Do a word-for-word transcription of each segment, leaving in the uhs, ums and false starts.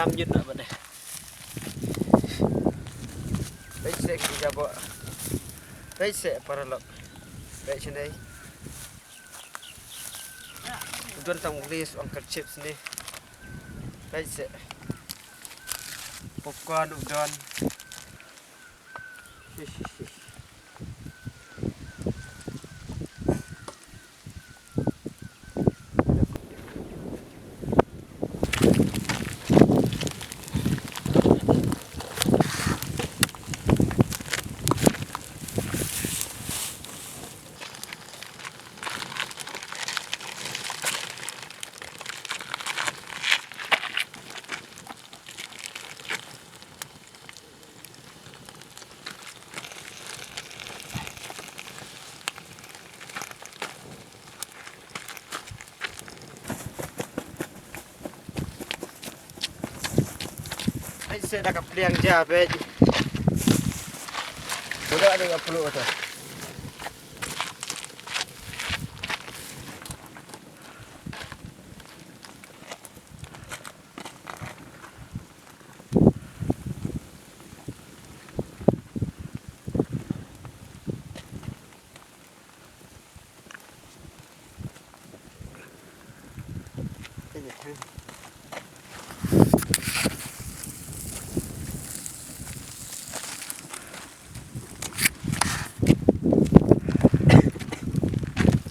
Am nyut na bane. Peit seh ki jabo. Peit seh paralok. Peit sene. Udon tang ulis Uncle Chips ne. Peit seh. Popcorn udon. Ai, seh da ka pliang ja peit. Udah ada ka pelu tu.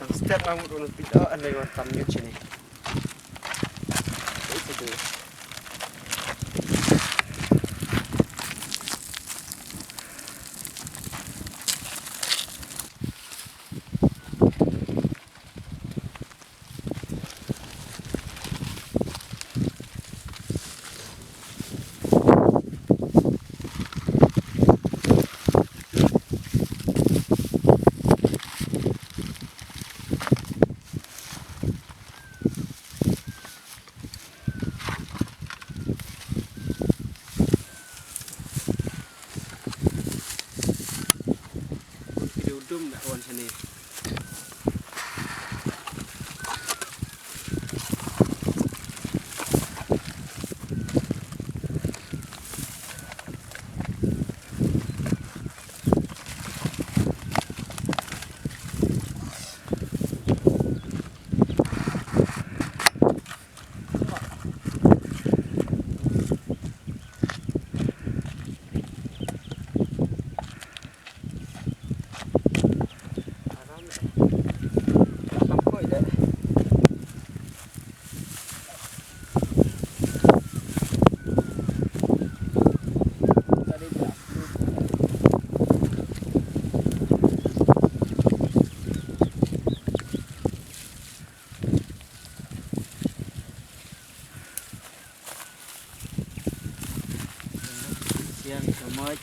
Tang step lang mut unu pito ande wan tam nyut sini. Itu tu. Ki dum da wan sini. Siang selamat.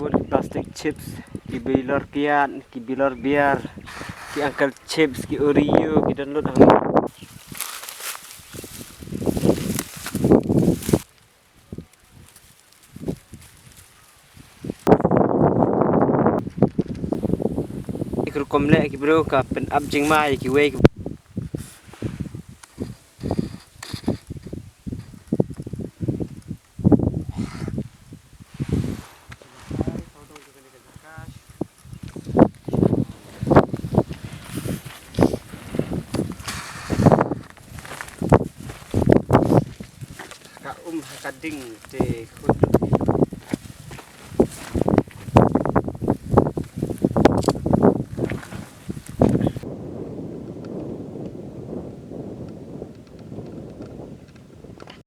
Bun ki plastic chips, ki bilor kiad, ki bilor biar, ki Uncle Chips, ki Oreo, ki don lut hangne. Ki rukom leh ki briew ka pynap jingma ïa kiwei ki Ka um ha ka ding te khun.